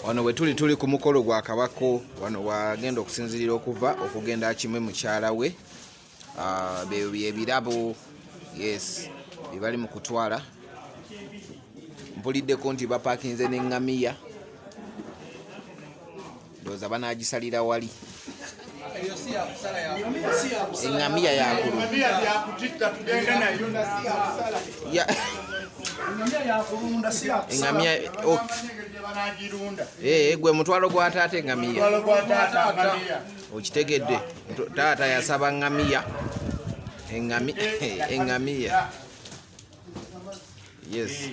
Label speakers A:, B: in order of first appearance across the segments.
A: Wano we tuli, tuli ku mukolo gwa Kabako. Wano wagenda okusinzirira okuva okugenda akime mukyala we. Ah, byebirabo, yes, byebali mu kutwala. Mpuliddeko nti bapakinze n'eŋŋamiya, ndowooza banaagisalira wali. Eŋŋamiya yakulunda eŋŋamiya. Eh, gwe mutwalo gwa taata eŋŋamiya, okitegedde? Taata yasaba ŋŋamiya, eŋŋamiya, yes.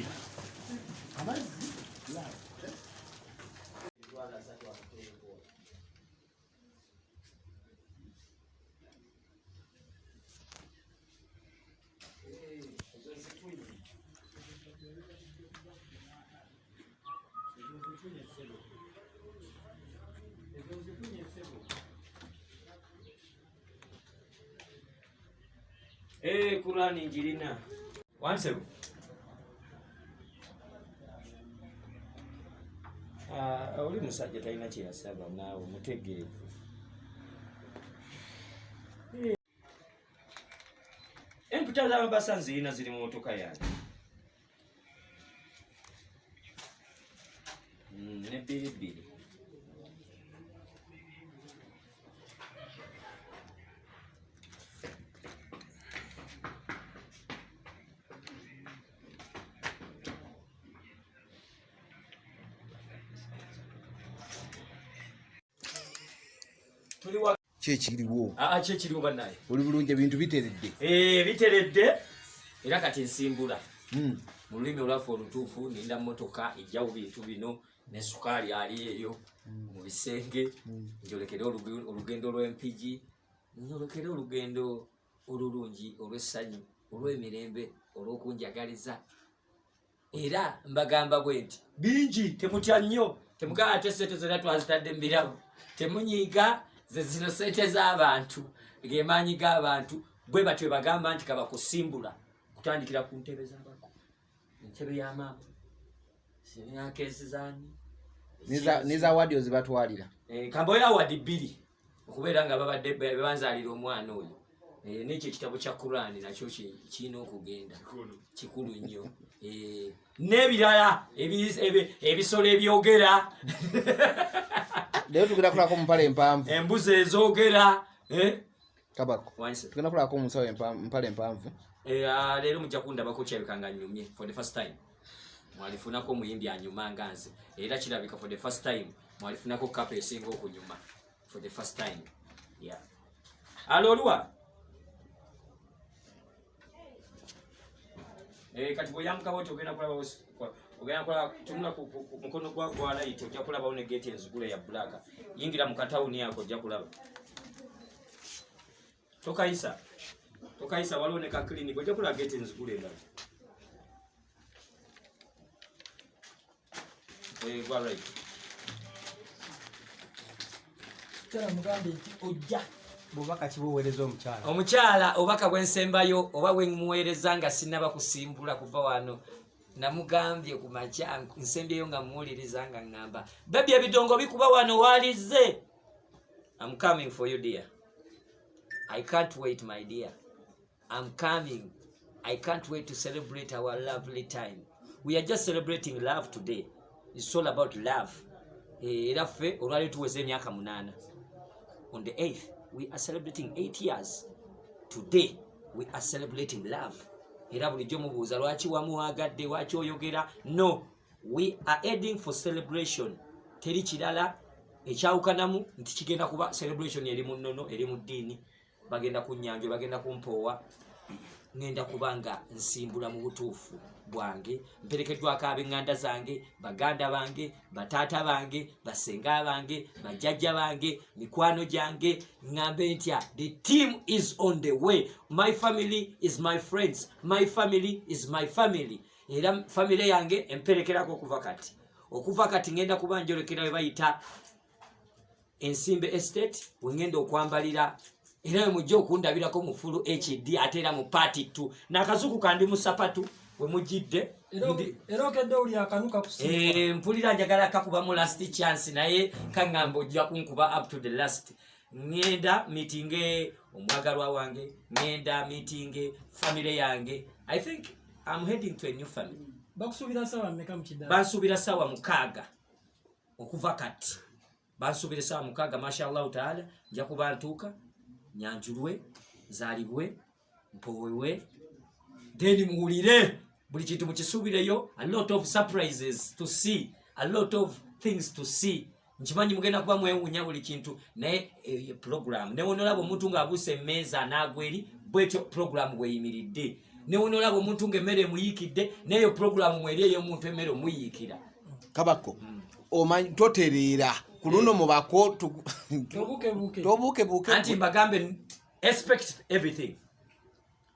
B: Eh, Kurani njirina. Wansebo. Ah, oli musajja talina kyeyasaba naawe mutegeevu. Eh. Empita z'amabasa nzirina ziri mu motoka yange. Ne bbiri bbiri.
A: Kyekiriwo.
B: Ah, kyekiriwo bannaye.
A: Oli bulungi, ebintu biteredde?
B: Eh, biteredde era kati nsimbula. Mu lulimi olwaffe olutuufu, ninda motoka ejjawo bintu bino ne sukaali ali eyo mu bisenge. Njolekere olugendo lw'Empigi, njolekere olugendo olulungi, olw'essanyu, olw'emirembe, olw'okunjagaliza. Era mbagamba bwe nti bingi, temutya nnyo, temugamba ate sente zonna twazitadde mu birabo. Temunyiiga, ze zino sente z'abantu, gemaanyi g'abantu. Bwe batyo bagamba nti kabakusimbula kutandikira ku ntebe z'abako, entebe ya maama, sinakeesi zaani.
A: Nezawadi ozibatwalira?
B: Eh, kamboyo awadi bbiri okubeera nga babadde bebanzaalira omwana oyo. Eh, n'ekyo ekitabo kya Kurani nakyo kirina okugenda, kikulu nnyo. Eh, n'ebirala ebisolo ebyogera.
A: Leero tugenda kulako mu mpale empanvu.
B: Embuzi ezoogera, eh?
A: Kabako, tugenda kulako omusawo mpale empanvu.
B: Ah, leero mujja kundabako, kirabika nga nyumye for the first time. Mwalifunako omuyimbi anyuma nga nze, era kirabika for the first time mwalifunako kapa esinga okunyuma for the first time, yeah. Alo, oluwa? Eh, kati bweyambuka bwoti ogenda kulaba, ogenda kulaba, tunula ku mukono gwa right, ojja kulabawo ne gate enzigule ya black. Yingira mu katawuni ako, ojja kulaba. Tokayisa, tokayisa, waliwo ne ka clinic, ojja kulaba gate enzigule endala. Eh, gwa right.
C: Mukyala mugambe nti ojja
D: bubaka kibuweereza omukyala.
B: Omukyala, obubaka bwensembayo oba bwemuweereza nga sinnaba kusimbula kuva wano, namugambye ku makya nsembyeyo nga muwuliriza nga ŋŋamba, "Baby, ebidongo bikuba wano waalizze. I'm coming for you, dear. I can't wait, my dear. I'm coming. I can't wait to celebrate our lovely time. We are just celebrating love today. It's all about love." Eh, era ffe olwaleero tuweza emyaka 8. On the 8th we are celebrating 8 years. Today we are celebrating love. Era bulijjo mubuuza lwaki wamuwagadde, lwaki oyogera. No, we are heading for celebration. Teri kirala ekyawukanamu nti kigenda kuba celebration eri mu nnono, eri mu ddiini. Bagenda ku nyanjo, bagenda kumpoowa, ŋŋenda kuba nga nsimbula mu butuufu bwange, mperekeddwako ab'eŋŋanda zange, baganda bange, bataata bange, basenga bange, bajjajja bange, mikwano gyange. Ŋŋambe ntya, the team is on the way. My family is my friends, my family is my family. Era famire yange emperekerako okuva kati. Okuva kati ŋŋenda kuba njolekera we bayita Ensimbe Estate, we ŋŋenda okwambalira. Era we mujja okundabirako mu full HD, ate era mu part 2. Nakazukuka ndi mu sapatu we mujjidde.
C: Era okedde owulira akanuka kusiiba.
B: Mpulira njagala kakuba mu last chance, naye kaŋŋamba ojja kunkuba up to the last. Ŋŋenda meetinge omwagalwa wange, ŋŋenda meetinge family yange. I think I'm heading to a new family.
C: Bakusuubira ssaawa mmeka mu kidaala?
B: Bansuubira 6:00 okuva kati. Bansuubira 6:00, mashallahu taala, nja kuba ntuuka, nyanjulwe, nzaalibwe, mpowewe, then muwulire buli kintu mukisuubireyo. A lot of surprises to see, a lot of things to see. Nkimanyi mugenda kuba mwewuunya buli kintu, naye program newonolaba omuntu ng'abuusa emmeeza n'agwa eri, bwetyo program bweyimiridde. Newonolaba omuntu ng'emmere emuyiikidde, neyo program mweri ey'omuntu emmere omuyiikira.
A: Kabako omanyi totereera ku luno mubako
C: Tobuukebuuke.
A: Tobuukebuuke.
B: Anti mbagambe, expect everything.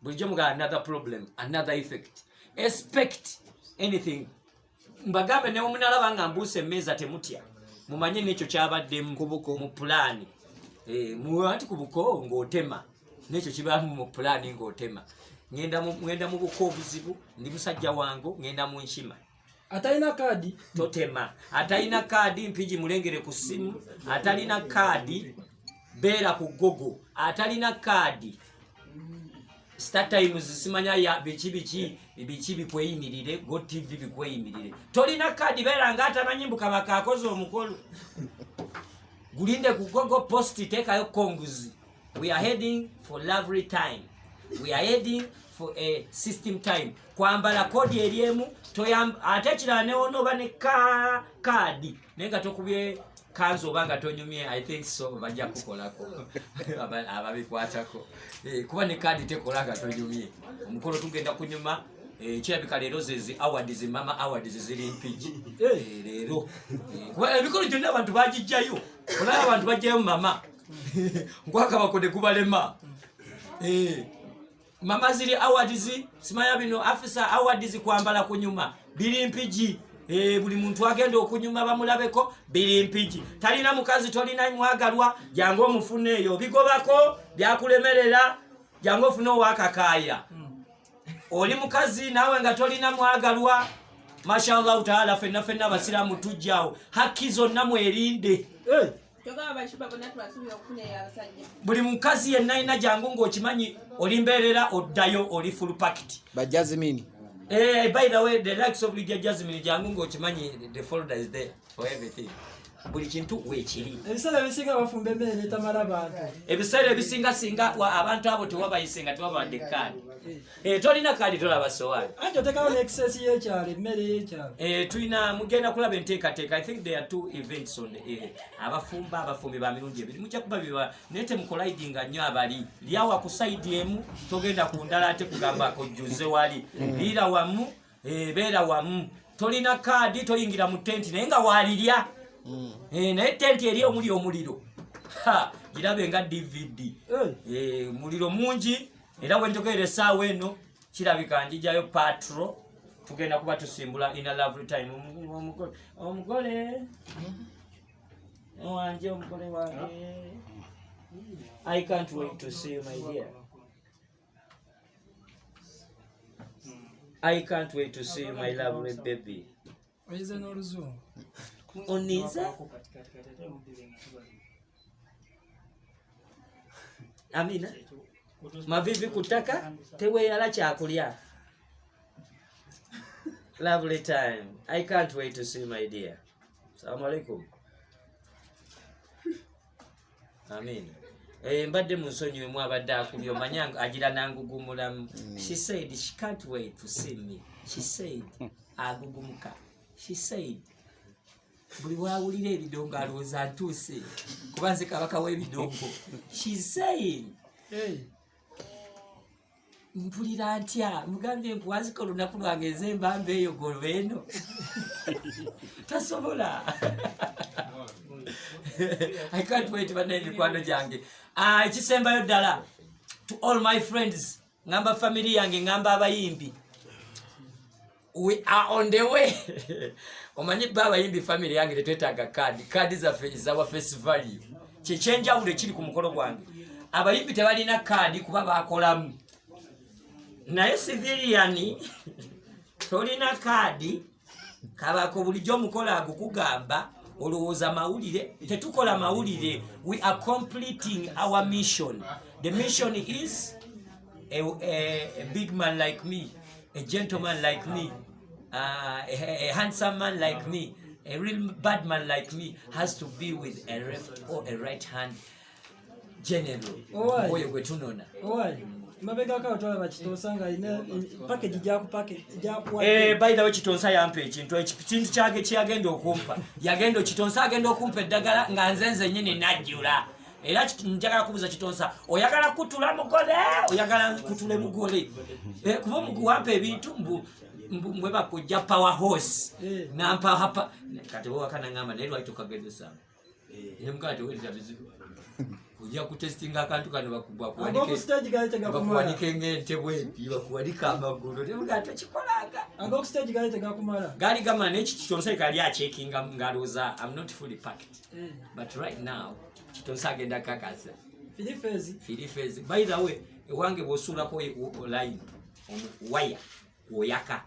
B: Bulijjo mugaa another problem, another effect. Expect anything. Mbagambe, ne omunalaba nga mbuusa emmeeza, temutya, mumanye nekyo kyabaddemu
A: Ku buko.
B: mu pulaani. Anti ku buko ng'otema, nekyo kibaamu mu pulaani ng'otema. Ngenda mu buko obuzibu, ndi musajja wange, ngenda mu nkima.
C: Atalina kaadi?
B: Totema. Atalina kaadi, Mpigi mulengere ku ssimu. Atalina kaadi, beera ku Google. Atalina kaadi, Star Times, simanya ya biki biki biki bikweyimirire, Go TV bikweyimirire. Tolina kaadi, beera nga atamanyi mbu Kabaka akoze omukolo. Gulinde ku Google post, teekayo congs. We are heading for lovely time, we are heading for a system time. Kwambala kodi eri emu. Ate ekirala, newonoba ne kaadi naye nga tokubye kanzu oba nga tonyumye, I think so bajja kukolako ababikwatako. Kuba ne kaadi tekola nga tonyumye. Omukolo tugenda kunyuma. Kirabika leero zezi awards, mama awards ziri Mpigi. Leero kuba emikolo gyonna abantu bagijjayo, olaba abantu bajjayo mama nkwakabako ne kubalema. Mama ziri awards, simanya bino afisa awards, kwambala kunyuma biri Mpigi. Buli muntu agenda okunyuma bamulabeko biri Mpigi. Talina mukazi, tolina mwagalwa, jangu omufune eyo. Bigobako byakulemerera, jangu ofune owakakaaya. Oli mukazi naawe nga tolina mwagalwa, mashallahu taala, fenna fenna abasiraamu tujjaawo, haki zonna mwerinde.
E: Kyogamba bashiba bonna tubasuubira okufuna eyo abasajja.
B: Buli mukazi yenna alina, jangu ng'okimanyi oli mbeerera, oddayo oli full packed.
A: Bajazimini.
B: By the way, the likes of Lydia Jasmine, jangu ng'okimanyi the folder is there for everything. Buli kintu weekiri.
C: Ebiseera ebisinga bafumba emmere netamala bantu.
B: Ebiseera ebisinga singa abantu abo tewabayise nga tewabawadde kaadi. Tolina kaadi, tolaba sowaani.
C: Anti otekawo n'excess y'ekyalo, emmere y'ekyalo.
B: Tulina mugenda kulaba enteekateeka. I think there are two events on abafumba, abafumbi ba mirundi ebiri, mujja kuba biba, naye temukolidinga nnyo. Abali lyawa ku side emu, togenda ku ndala ate kugamba kojjuze wali. Liira wamu, beera wamu. Tolina kaadi, toyingira mu tenti, naye nga walirya. Naye tenti eri omuli omuliro. Ha, girabe nga DVD. Muliro mungi, era wenjogerera essaawa eno kirabika njijayo patro, tugenda kuba tusimbula in a lovely time. Omugole wanje, omugole wange, I can't wait to see you, my dear. I can't wait to see you, my lovely baby.
C: Oyize n'oluzungu.
B: Oninze amina mavivi kutaka teweyala kyakulya. Lovely time, I can't wait to see you, my dear. Salamu alaikum. Amin. Mbadde mu nsonyiwe mu abadde akubye, omanya agira nangugumulamu. She said she can't wait to see me. She said agugumuka. She said buli wawulira ebidongo alowooza ntuuse, kuba nze kabaka w'ebidongo. She's saying mpulira ntya, mugambye nkuwazika olunaku lwange, nze mbamba eyo goloba eno tasobola. I can't wait, banna emikwano gyange. Ah, ekisembayo ddala, to all my friends, ngamba family yange, ngamba abayimbi, we are on the way. Omanyi ba abayimbi family yange tetwetaaga kaadi, kaadi zaffe is our face value. Kyekyenjawulo ekiri ku mukolo gwange. Abayimbi tebalina kaadi kuba bakolamu, naye civilian tolina kaadi. Kabako bulijjo omukola agukugamba olowooza mawulire. Tetukola mawulire, we are completing our mission. The mission is a big man like me, a gentleman like me, a handsome man like me, a real bad man like me has to be with a left or a right hand general.
C: Owai.
B: Oyo gwe tunona.
C: Owai, mabegako awo twalaba Kitonsa nga alina package gyakuwadde.
B: By the way, Kitonsa yampa ekintu, ekintu kyage kyeyagenda okumpa, yagenda Kitonsa agenda okumpa eddagala nga nze nzennyini najjula. Era njagala kubuuza Kitonsa, oyagala kutula mugole, oyagala kutule mugole? Kuba omugu wampa ebintu mbu mwe bakujja power horse. Nampa hapa kati waka nangamba, naye lwaki tokagezesa? Nemugaa tewulira bizibu, ojja kutestinga akantu kano.
C: Ag'oku stage gaali tegakumala.
B: Bakuwanike ng'ente bwenti, bakuwanike amagulu, nemugaa tokikolanga.
C: Ag'oku stage gaali tegakumala.
B: Gaali gamala, naye Kitonsa kali achekinga ng'alowooza I'm not fully packed. But right now Kitonsa agenda kakasa.
C: Firifezi.
B: Firifezi. By the way, ewange bw'osuulako line waya oyaka,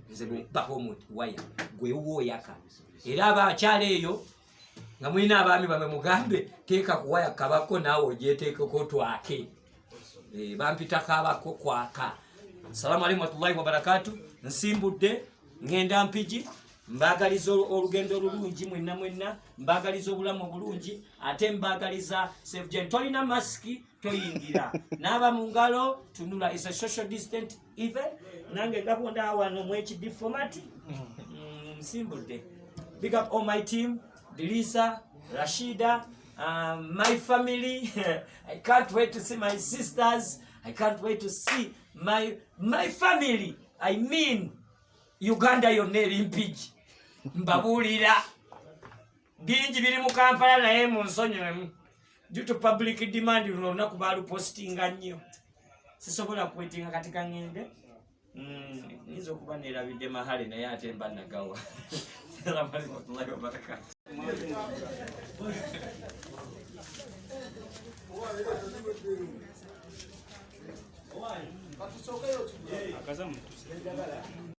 B: nze bwenkubako omu waya gwewuwa oyaka. Era abakyala eyo nga mulina abaami bamwe, mugambe teeka ku waya kabako, naawe ogyeteekeko twake. Bampita kabako kwaka. Salamu alaikum warahmatullahi wabarakatu. Nsimbudde ngenda Mpigi. Mbagaliza olugendo olulungi mwenna mwenna, mbagaliza obulamu obulungi, ate mbagaliza safe journey. Tolina masiki toyingira, naaba mu ngalo, tunula, is a social distant event. Nange nga bwonda wano mwekidifomati. Nsimbudde. Big up all my team, Delisa, Rashida, my family. I can't wait to see my sisters. I can't wait to see my family. I mean, Uganda yonna eri Mpigi. Mbabuulira bingi biri mu Kampala, naye mu nsonyiwemu due to public demand. Luno olunaku balupostinga nnyo, sisobola kwetinga. Kati kaŋŋende. Nyinza okuba neerabidde mahale, naye ate mba nagawa. Salamu alaikum warahmatullahi wabarakatuh.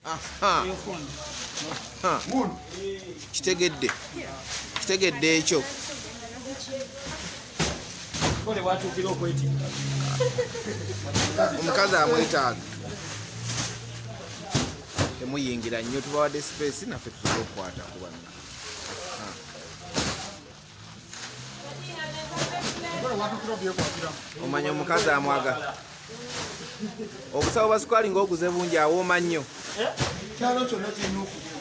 A: Aha. Aha. Kitegedde, kitegedde ekyo.
B: Kole watuukira okwetikka.
A: Omukazi amwetaaga. Temuyingira nnyo, tubawadde space naffe tusobole okukwata ku banna. Omanya omukazi amwagala. Obusawo bwa sukaali ng'oguze bungi, awooma nnyo.
F: Kyalo kyonna kirina okunywa.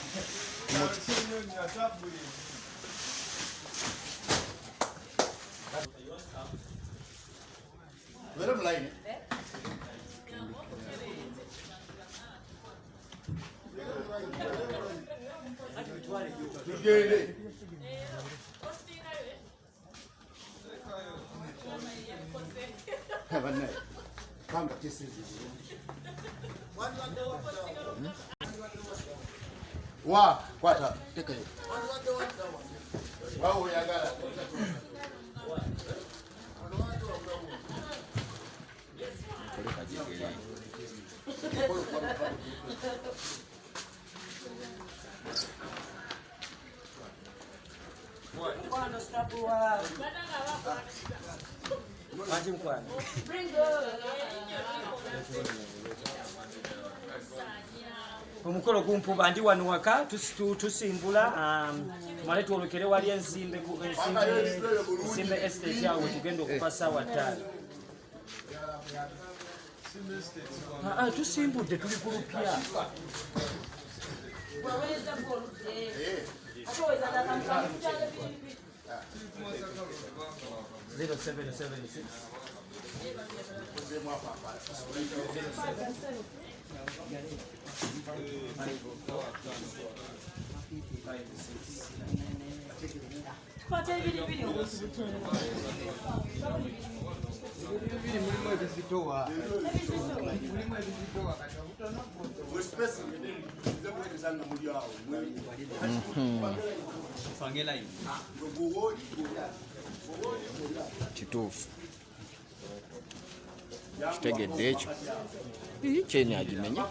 F: Tubeere mu layini. Tugende. Bannaye, kanga kisizi bulungi. Wa kwata tekayo. Wawo oyagala.
B: Mukwano sitabuwa. Maji mukwano. Omukolo gumpuba, ndi wano waka tusimbula tumale twolekere wali ensimbe ku ensimbe estate yawe tugenda okuva ssaawa 5. Ah, ah, tusimbudde, tuli ku lupya.
E: Waweza ng'oludde ate oweza ddala kukyalo biribi.
B: 0776
E: Tukwata ebiribiri.
D: Bibiri mulimu ebizitowa. Mulimu ebizitowa kati obutono.
F: Mu space nze kuweereza nga muli awo.
D: Pange line.
F: Gwe wooli.
A: Kituufu. Kitegedde ekyo kyeni agimenya.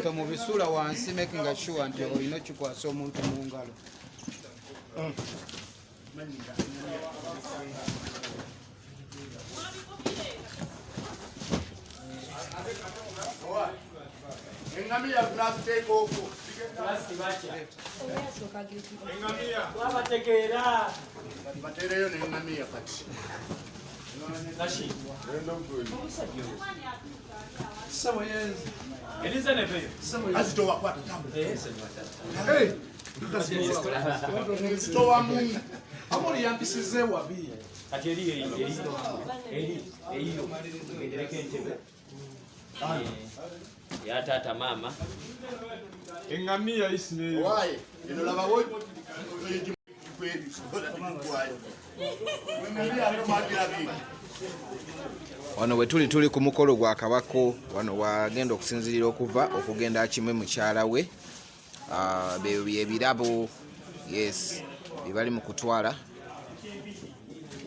D: Tomubisuula wansi, making sure nti olina okikwasa omuntu mu ngalo.
F: Engamiya tunaziteeka okwo.
B: Wabategeera.
F: Bateereyo n'engamiya kati. Azitowa, kwata, tambula. Zitowa mu.
G: Amuli yampisize wabi.
B: Kati eri eri eri eyiyo gendereko entebe ya taata maama.
G: Engamiya isineyo.
F: Waaye, eno labawo kweri. Engamiya ate mwagirabye.
A: Wano we tuli, tuli ku mukolo gwa Kabako. Wano wagenda okusinzirira okuva okugenda akime mukyala we. Byebirabo, yes, bye bali mu kutwala.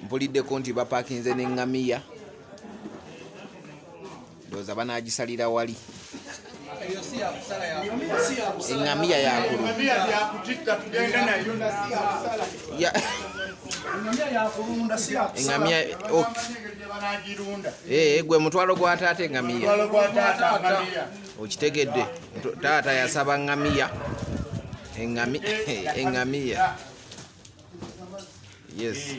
A: Mpuliddeko nti bapakinze n'eŋŋamiya, ndowooza banaagisalira wali.
D: Eyo si yakusala.
A: Eŋŋamiya yakulu.
F: Engamiya byakutikka, tugenda nayo.
G: Engamiya yakulunda, si yakusala.
A: Eŋŋamiya, ok.
F: Engeri gye banagirunda.
A: Eh, gwe mutwalo gwa taata eŋŋamiya.
F: Mutwalo gwa taata engamiya.
A: Okitegedde? Taata yasaba ŋŋamiya. Eŋŋamiya, yes.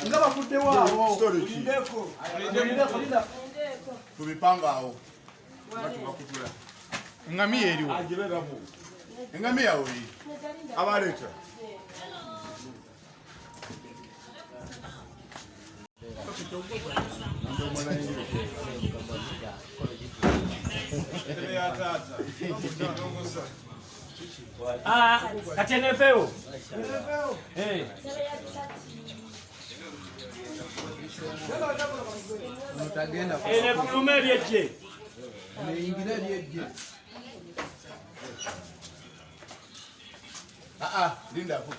G: Nga bavuddewo abo.
F: Story ki?
G: Lindeko. Lindeko, linda.
F: Tubipanga awo nga tubakutula. Engamiya eriwo, engamiya weri abaleeta.
B: Ah, kati enefewo. Eh.
D: Tagenda.
B: Enefuluma eryejje.
D: Neyingira eryejje.
F: Aa, lindako.